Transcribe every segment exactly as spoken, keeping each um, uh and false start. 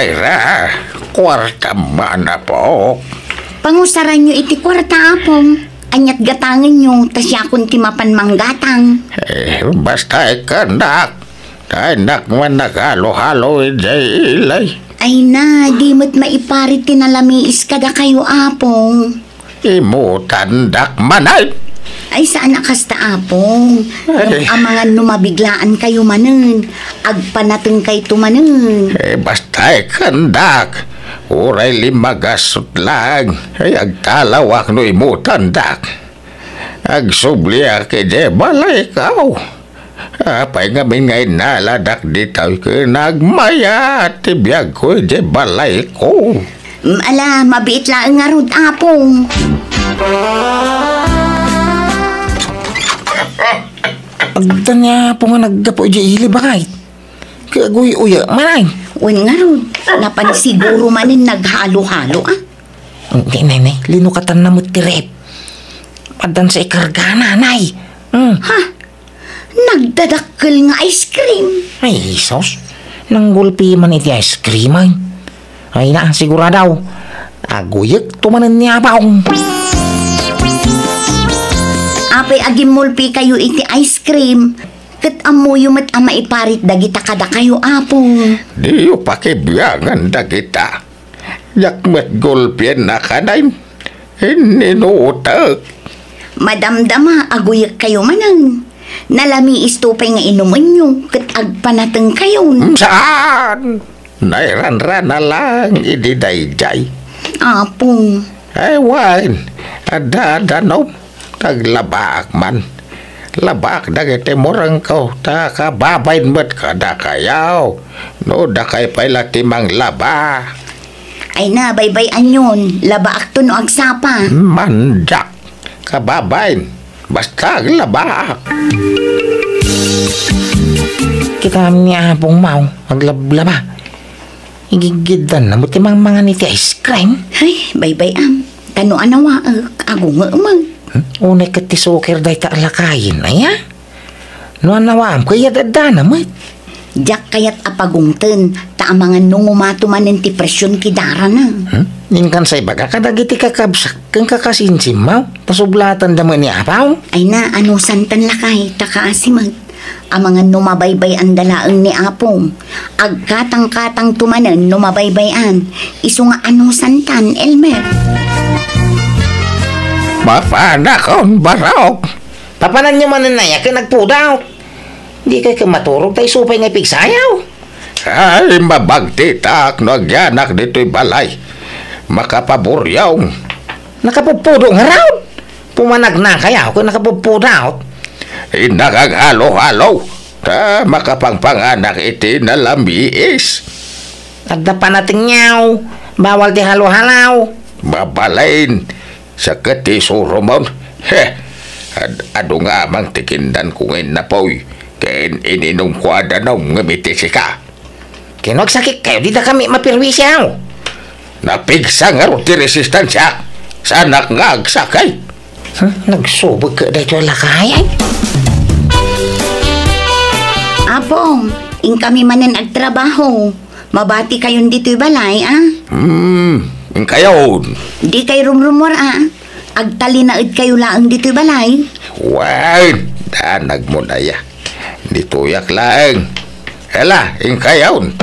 Ira, kuarta man, Apok. Pangusaranyo iti kuarta, Apong. Aniat gatangenyo, ta siakon ti mapan manggatang. Eh, basta ikkandak. Kaynak man naghalo-halo idiay ilay. Ay na, di met maiparit ti nalamiis kadakayo, Apong. Imutandak manen. Ay, saan a kasta, Apong. Ay. Ngem amangan no mabiglaan kayo manen, agpanateng kayto manen. Eh, basta ikkandak. Uray limagasot lang. Ay, agtalawak no imutandak. Agsubliak idiay balayko. Apay ngamin nga innaladak ditoy ken nagmayat ti biagko idiay balayko? Mm, ala, mabiit laeng ngarud, Apong. Adda ni Apo nga naggapu idiay ili, bakay. Kaguy-uya, manay. Wen ngarud, napan siguro manen naghalo-halo, ah. Hindi, Nene. Linukatanna met ti ref. Addan sa ikargana, Nay. Hmm. Ha? Nagdadakkel nga ice cream? Ay, Jesus. Nanggulpi man iti ice cream, ay. Ay na, sigurado. Aguyek to manen ni Apong. Apay agimmulpi kayo iti ice cream, ket ammoyo met a maiparit dagita kadakayo, Apong. Diyo pakibiangan dagita. Diak met gulpien a kanayon. Inninutek. Madamdama, aguyek kayo manen. Nalamiis to pay nga inumenyo, ket agpanateng kayon. Saan? Nairanrana lang idi daydiay. Apong. Ay, wen, adda danom. Naglabaak man. Labaak dagiti murengko, ta kababain met kadakayo. No dakay pay la ti manglaba. Ay na, baybay-anyon. Labaakto no agsapa. Mandiak. Kababain. Basta aglabaak. Kita ni Apong Mao, aglablaba. Igigiddan na mo ti mangmangan iti ice cream. Ay, baybay-am. Tano a nawaek, agungemek. Hmm? Unay ket ti suker dayta a lakayen, aya? No anawaam, kayat addana met. Diak kayat a pagungten, ta amangan no ngumato manen ti presion ti darana. Hmm? Inkan sa ibaga kadagiti kakabsak ken kakasinsimmaw, ta sublatanda met ni Apaw. Ay na, anusantan lakay, ta kaasi met. Amangan no mabaybay-anda laeng ni Apong. Agkatang-katangto manen no mabaybay-an. Isu nga anusantan, Elmer. Mapanakon, barok. Papananyo manen aya ken agpudot. Dikay ket maturog ta isu pay nga ipigsayaw. Ay, mabagtitak no agyanak ditoy balay. Makapaburiaw. Nakapupudot ngarud. Pumanagna kayaw ket nakapupudot. Innak aghalo-halo, ta makapangpanganak iti nalamiis. Adda panatengyaw, bawal ti halo-halo. Mabalin, sakit ti surumon. He, ad-, adu nga amang ti kindanko nga innapoy, ken ininumko a danum ngem iti sika. Ken no agsakit kayo, dida kami maperwisyo. Napigsa ngarud ti resistensiak. Saanak nga agsakit. Hmm, nagsubog ka daytoy a lakay, ay? Apong, inkami manen agtrabaho. Mabati kayon ditoy balay, a? Hmm, inkayon. Dikay rumrumuar, a? Agtalinaed kayo laeng ditoy balay? Wen, danag mo na ya. Ditoyak laeng. Ela, inkayon.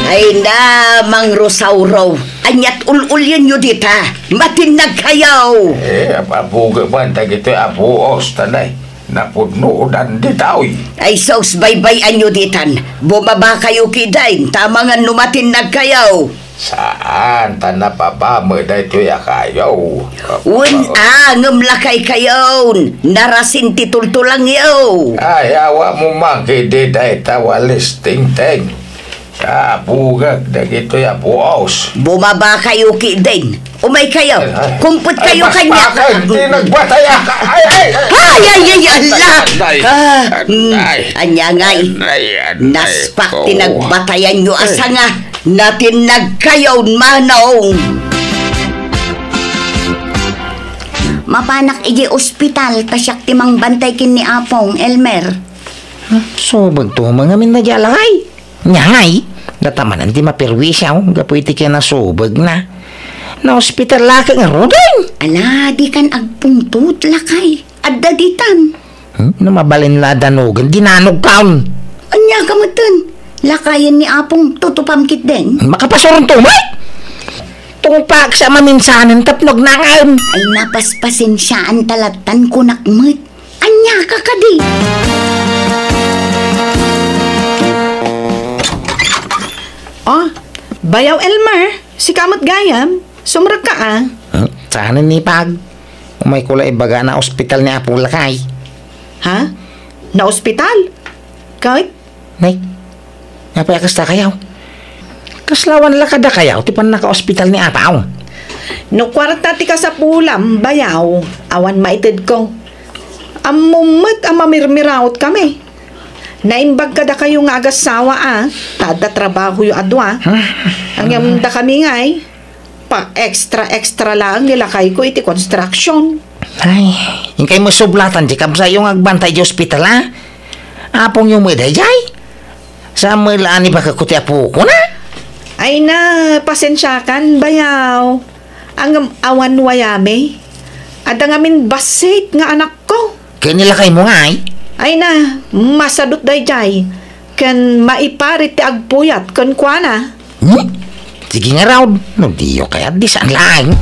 Ay na, Mang Rosauro. Aniat ul-ulyenyo dita. Matinnag kayo. Eh, apabuga man dagitoy a buos, tanay. Napudnodan ditoy. Ay, sus, baybay-anyo ditan. Bumaba kayo kidin, ta amangan no matinnag kayo. Saan ta napabama daytoy a kayo? Wen a, ngem lakay kayon. Narasin ti tultulangyo. Ay, awa mo man kidi dayta walis tingting. Kabugag dagitoy a buos. Bumaba kayo kidin. Umay kayo. Ay, ay. Kumpot kayo kanya. Ay, mas bakal, di nagbatay aka. Ay, ay, ay. Ay, ay, ay, ala. Ay, ay. Ah, mm, ay. Anya ngay. Ay, ay, ay. Naspak ti nagbatayan yo a sanga. Natinnag kayo, manong. Mapanak iti ospital, ta siak ti mangbantay ken ni Apong, Elmer. Huh? Subag to, mangamin na di alakay. Nia ngay, data manen ti maperwisyo gapu iti kinasubegna. Naospital la ket ngaruden. Ala, dikan agpungtot, lakay. Adda ditan. Hmm? No mabalin la a danugen, dinanogkaon. Ania ka metten? Lakayen ni Apong tutupam ketdin. Makapasuronto met! Tungpaksa maminsanen tapno agnangaem. Ay, napaspasensiaan ta lattan kunak met. Ania ka kadi? Oh, Bayaw Elmer, sika met gayam. Sumrekka, a. Hmm? Saan ni Pag? Umayko la ibaga a naospital ni Apong Lakay. Ha? Naospital? Ket? Nay, apay a kasta kayaw? Kasla awan la kadakayaw ti pannakaospital ni Apong? No kuarta ti kasapulam, Bayaw, awan maitedko. Ammom met a mamirmiraotkami. Naimbag kadakayo nga agassawa, a, ta adda trabahoyo a dua. Ngem dakami ngay, pa-extra-extra laeng ni lakayko iti construction. Ay, inkay met sublatan ti kabsatyo nga agbantay idiay ospital, a? Apongyo met daydiay? Saan met la a nibakekko ti apokon, a? Ay na, pasensiakan, Bayaw. Ngem awan wayami. Adda ngamin bassit nga anakko. Ken ni lakaymo ngay? Ay na, masadut daydiay. Ken maiparit ti agpuyat kenkuana. Hmm? Sige ngarud, no diyo kayat, di saan laeng.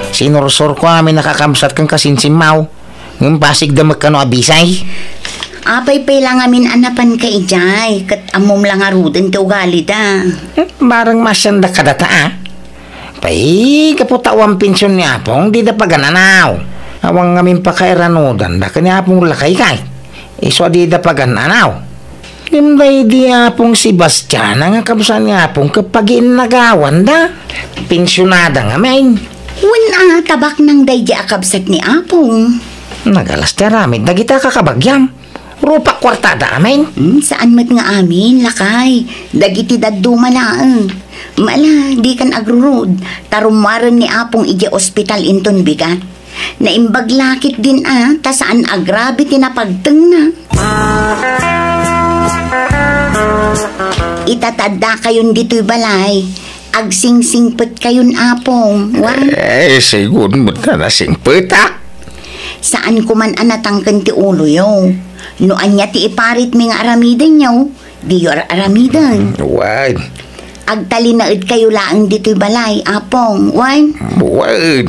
Sinursurko amin a kakabsat ken kasinsimmaw. Ngem pasigda met kano a bisay. Apay pay la ngamin a napanka idiay, ket ammom la ngaruden ti ugalida. Hmm, bareng maasianda kadata, a. Pay, gapu ta awan pension ni Apong, dida pagan-anaw. Awan ngamin pakairanudanda ken ni Apong Lakay kay. Isu a dida pagan-anaw. Ngem daydi Apong Sebastiana nga kabsat ni Apong ket pagiinnagawanda. Pensionada ngamin. Wen a, tabaknang daydi a kabsat ni Apong. Nagalas ti aramid dagiti a kakabagiam. Rupak kuartada amin. Hmm, saan met nga amin, lakay. Dagiti dadduma laeng. Mala, dikan agrurud, ta rummuaren ni Apong idiay ospital inton bigat. Naimbag la ketdin a, ta saan a grabe ti napagtengna. Ita ta addakayon ditoy balay, agsingsingpetkayon, Apong, wen? Eh, sigun met nga nasingpetak. Saan koman a natangken ti uloyo. No ania ti iparitmi nga aramidenyo, diyo ar-aramiden. Wen. Agtalinaedkayo laeng ditoy balay, Apong, wen? Wen.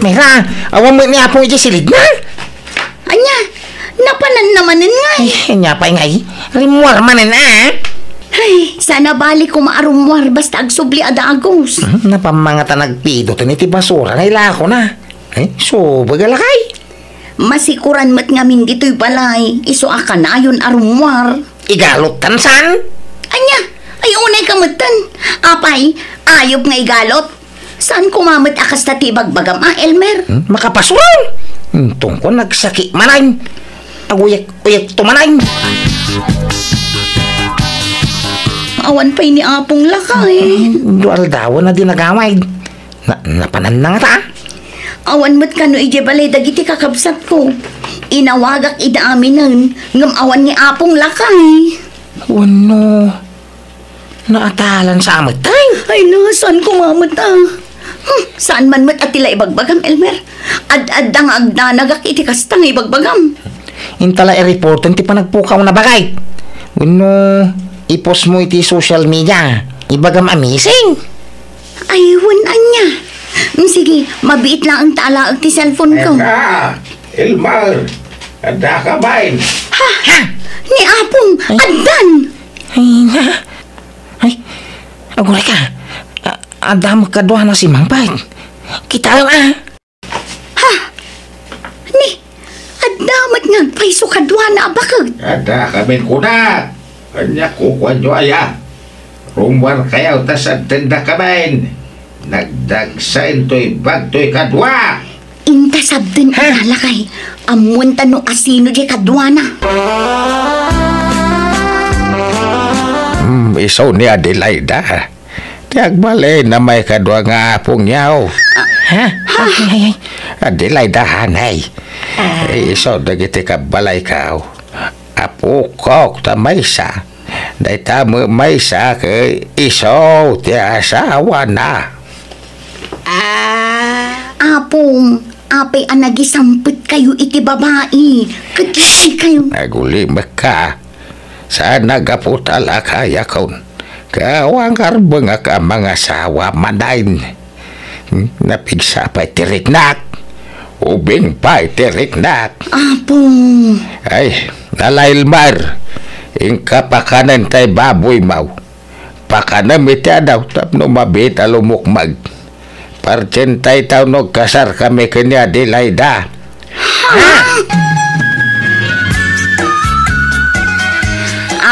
Mira, awan met ni Apong idiay silidna? Ania, napananna manen ngay? Ay, ania pay ngay? Rimmuar manen, a? Ay, saan a bali koma a rummuar basta agsubli a dagus. Hmm, napammangata nagpidoten iti basura nga ilakona. Ay, subeg a lakay. Masikuran met ngamin ditoy balay, isu a kanayon a rummuar. Igalottan, saan? Ania? Ay, unay ka metten. Apay, ayup nga igalot. Saan koma met a kasta ti ibagbagam, a, Elmer? Hmm? Makapasuron! Intongko nagsakit manen. Aguyek-uyek to manen. Awan pay ni Apong Lakay. Hmm, dua aldawen a di nagawid. Na, napananna ngata? Awan met kano idiay balay dagiti kakabsatko. Inawagak ida aminen, ngem awan ni Apong Lakay. Wenno, naatalan sa met, ay? Ay na, saan koma met, a? Hmm, saan man met a ti la ibagbagam, Elmer? Ad-adda nga agdanagak iti kasta nga ibagbagam. Inta la i-reporten ti panagpukawna, baket. Wenno, i-post mo iti social media. Ibagam a missing. Ay, wen ania. Mm, sige, mabiit laeng ta alaek ti cellphone ko. Eka, Elmer, adda ka bain? Ha? Ha? Ni Apong, ay. Addan! Ay, na. Ay, aguray ka. A-, adda met kaduana si Mangpet. Kitaem, a. Ha? Ni, adda met nga agpayso kaduana a baket? Adda kamin kuna. Ania kukuanyo aya? Rummuarkayo ta sabtendakamin. Nagdagsa intoy bagtoy kadua. Inta sabten. Ha? Ita lakay. Ammoen ta no asino diay kaduana. Hmm, isu ni Adelaida. Ti agbalin a maikadua nga apongyo. A-, Ha? Ay, ay, ay. Adelaida, hanay. Ah. Eh, isu dagiti kabbalayko. Apokok ta maysa. Dayta met maysa ket isu ti asawana. Ah. Apong, apay a nagisampetkayo iti babai? Ket kayo. Nagulimekka. Saan a gapu ta lakayakon. Ket awan karbengak a mangasawa manen. Hmm, napigsa pay ti riknak. Ubing pay ti riknak. Apong. Ay, Nana Elmar, inka pakanen tay baboymo. Pakanem iti adaw tapno mabiit a lumukmeg. Partientay ta no agkasarkami ken ni Adelaida. Ha?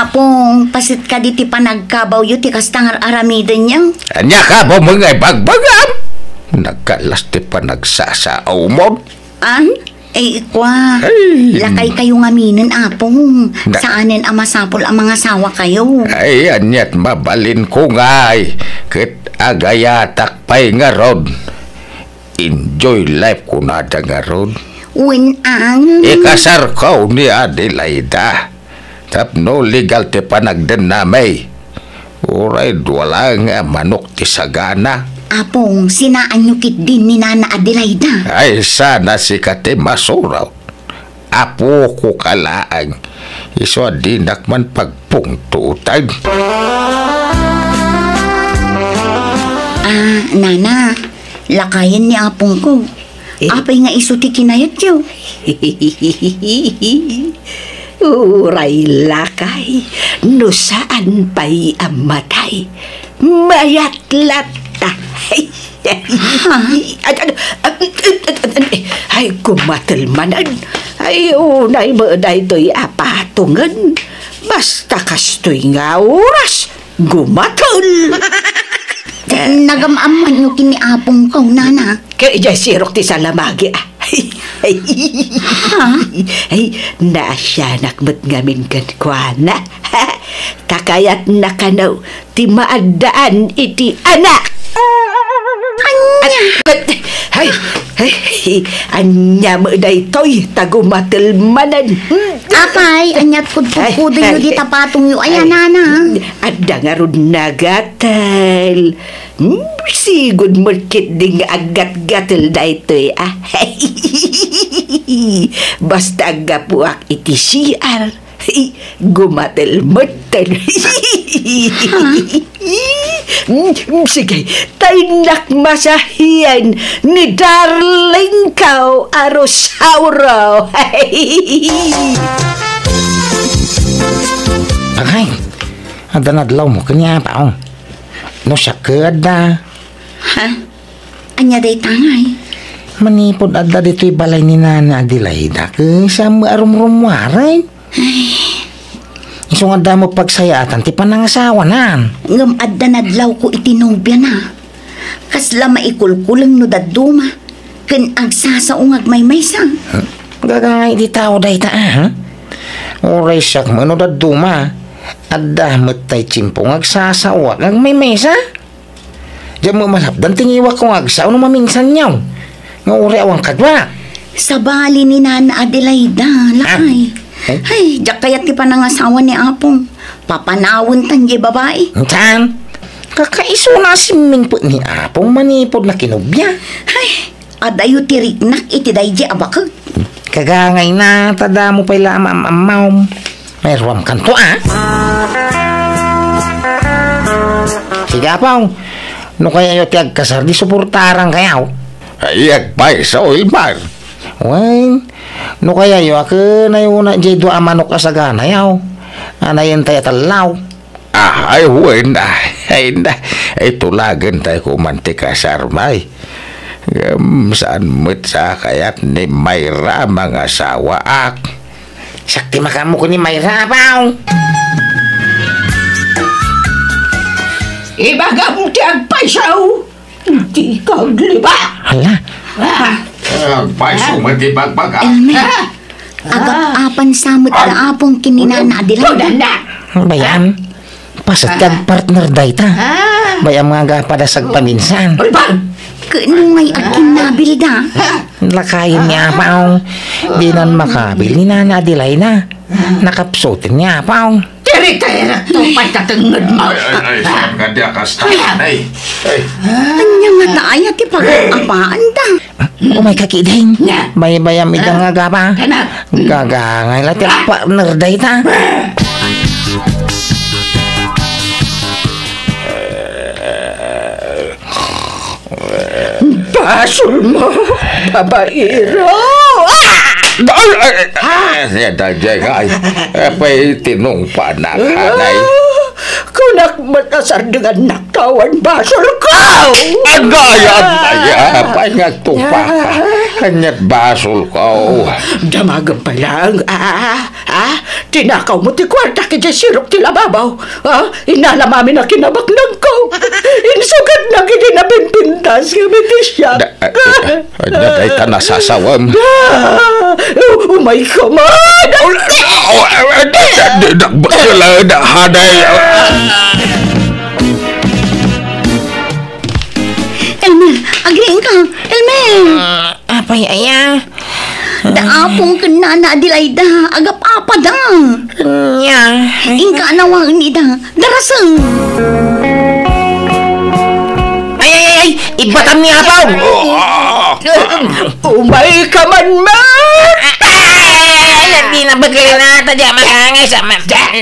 Apong, paset kadi ti panagkabawyo ti kasta nga ar-aramidenyo? Ania kabawmo nga ibagbagam? Nagkallas ti panagsasaomon. An? Ay, ikwa. Ay. Lakaykayo ngaminen, Apong. Na- Saanen a masapul a mangasawakayo. Ay, aniat mabalinko ngay. Ket agayatak pay ngarud. Enjoy life kunada ngarud. Wen, ang. Ikasarko ni Adelaida. Tapno legal ti panagdennami. Uray dua laeng a manok ti sagana. Apong, sinaanyo ketdin ni Nana Adelaida? Ay, saan a sika ti masurot. Apoko ka laeng. Isu a dinak man pagpungtotan. Ah, Nana, lakayen ni Apongko. Eh. Apay nga isu ti kinayatyo? Uray lakay, no saan pay a matay, mayat latta. Ha? Ay, ano, ay, kumatel manen. Ay, unay met daytoy a patongen. Basta kastoy nga oras, gumatel. Nagam-ammanyo ken ni Apongko, Nana. Ket idiay sirok ti salamagi, ah. Ha? Ay, naasianak met ngamin kenkuana. Ta kayatna kano ti maaddaan iti anak. Ania? Ay, ay, ay, ania met daytoy, ta gumatel manen. Apay, aniat kudkudkudenyo dita patongyo, ay, Nana? Adda ngarud nagatel. Hmm, sigud met ketdi nga aggatgatel daytoy, ah. Basta aggapuak iti C R, gumatel metten. Hmm, sige, ta innak masahian ni darling ko a Rosauro. Agay, adda nadlawmo ken ni Apong. No siak ket adda. Ha? Ania dayta ngay? Manipud adda ditoy balay ni Nana Adelaida, ket saan met a rumrummuaren. Ay. Isu nga adda met pagsayaatan ti panangasawanan. Ngem adda nadlawko iti nobiana. Kasla maikulkuleng no dadduma, ken agsasao nga agmaymaysa. Huh? Gagangay ti tao dayta, ah, huh? Uray siak met no dadduma, adda met tay tiempo nga agsasaoak nga agmaymaysa. Diak met malapdan ti ngiwakko nga agsao no maminsanyo nga uray awan kadua. Sabali ni Nana Adelaida, lakay. Ah. Eh? Ay, diak kayat ti panangasawa ni Apong. Papanawenta diay babai. Saan? Kakaisuna a simmingpet ni Apong manipud nakinubia. Ay, adayo ti riknak iti daydi a bakek. Kagangayna, ta damo pay la a maam-ammawm. Mairuamkanto, ah. Sige, Apong. No kayayo ti agkasar, di suportarankayo. Ay, agpayso, Elmar. Wen, no kayayo, a ken ayuna diay dua a manok a saganayo. Anayen tay a tallaw. Ah, ay, wen, ah, ay, na, ay, tulagentayo man ti kasarmi. Ngem saan met sa kayat ni Mayra a mangasawaak. Siak ti makaammo ken ni Mayra, Apong. Ibagam ti agpayso. Dika agliba. Hala. Ah. Agpayso met ti bagbaga. Elmer, ah, agap-apan sa met da Apong ken ni Nana Adelaida. Bayam. Paset ti agpartner dayta. Ah. Bayam nga agapad a sagpaminsan. Oy, bang! Ket no ngay agkinnabilda? Lakayen ni Apaw. Dinan makabil ni Nana Adelaida. Nakapsuten ni Apaw. Tiri-tiri, tupay ka tengnged mo. Ay, ay, ay, saan ka di akasta? Ay, ay. Ania ngata aya ti pagkapaanda? Umay ka, Kiding. Nya. Baybayam ida nga agapa. Kana. Gagangay la ti partner dayta. Basol mo, babaero! Ah! Ay, ay, ay, ay, ay, ay, ay, apay tinungpanak, hanay. Kunak met a sardengannak awan basol ko! Agay, agay, apay nga agtupa ka? Aniat basol ko? Damagem pay laeng, ah, ah, tinakaw mo ti kuarta idiay sirok ti lababo, ah, inalam amin a kinabaknangko. Insugad na ket napimpintas nga mitisiak. Da-, eh, eh, eh, ania dayta nasasawem? Ah, umay ka man! Oh, oh, eh, eh, di, di, di, di, di, di, haday. Elmer, agriing ka. Elmer! Ah, apay aya? Da Apong ken Nana Adelaida, agap-apada. Nya. Inka anawaen ida. Daraseng. Ay, ay, ay, ay! Ibbatam ni Apaw! Umay ka man, ma! Ay, ay, ay, di na bagay na, ta di makangay sa ma-, ah!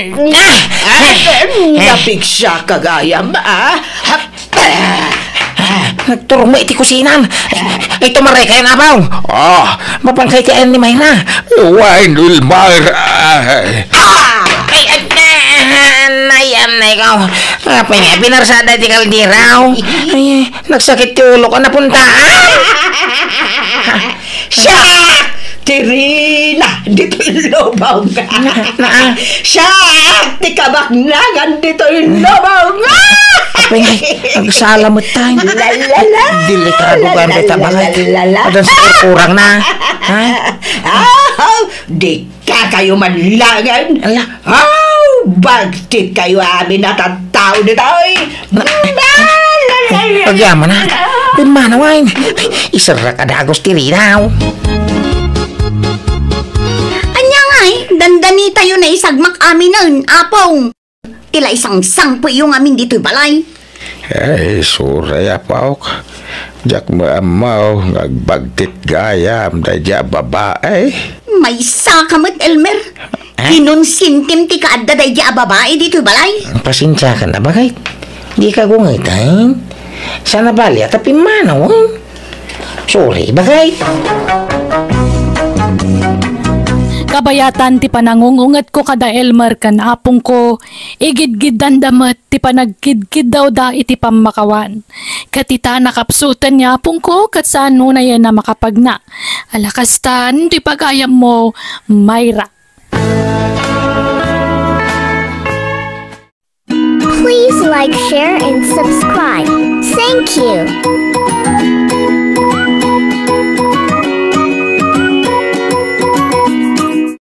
Napigsa ka gayam, ah? Nagturong mo iti kusinan. Ay, tumaray kayo na, Apaw. Ah, mapan kayo ti ayan ni Mayra. Wine will Mayra. Ah! Ay, ay, ay, ay, ay, ko. Apay nga, pinarsada ti kalderaw. Ay, nagsakit ti ulo ko, napunta. Siak ti rina ditoy lubong. Na, na, ah. Siak ti kabaknangan ditoy lubong. Apay, agsala met tayo. La, la, la. Delikado ka, la, la, la, la, la. Adan sa kurang na. Ha? Ah, di Kakayo man laengen? Ala. Aw, bagtit kayo amin a tattao ditoy. Agyamanak, pimmanaw. Iserrak a dagus ti rinaw. Ania ngay, dandani tayo na isagmak aminen, Apong. Ti la isangsangpetyo ngamin ditoy balay. Ay, sorry, Apok. Diak maammo nga agbagtit gayam daydiay a babai. Maysa ka met, Elmer. Ah? Kinonsintim ti kaadda daydiay a babai ditoy balay. Pasensiakan a, baket. Dika gungeten. Saan a bali a ta pimmanaw. Sorry, baket. Kabayatan ti panangungungetko kada Elmer ken apongko, igidgiddanda met ti panagkidkiddawda iti pammakawan. Ket ita, nakapsuten ni apongko ket saan unayen a makapagna. Ala, kastan ti pagayammo, Mayra. Please like, share, and subscribe. Thank you.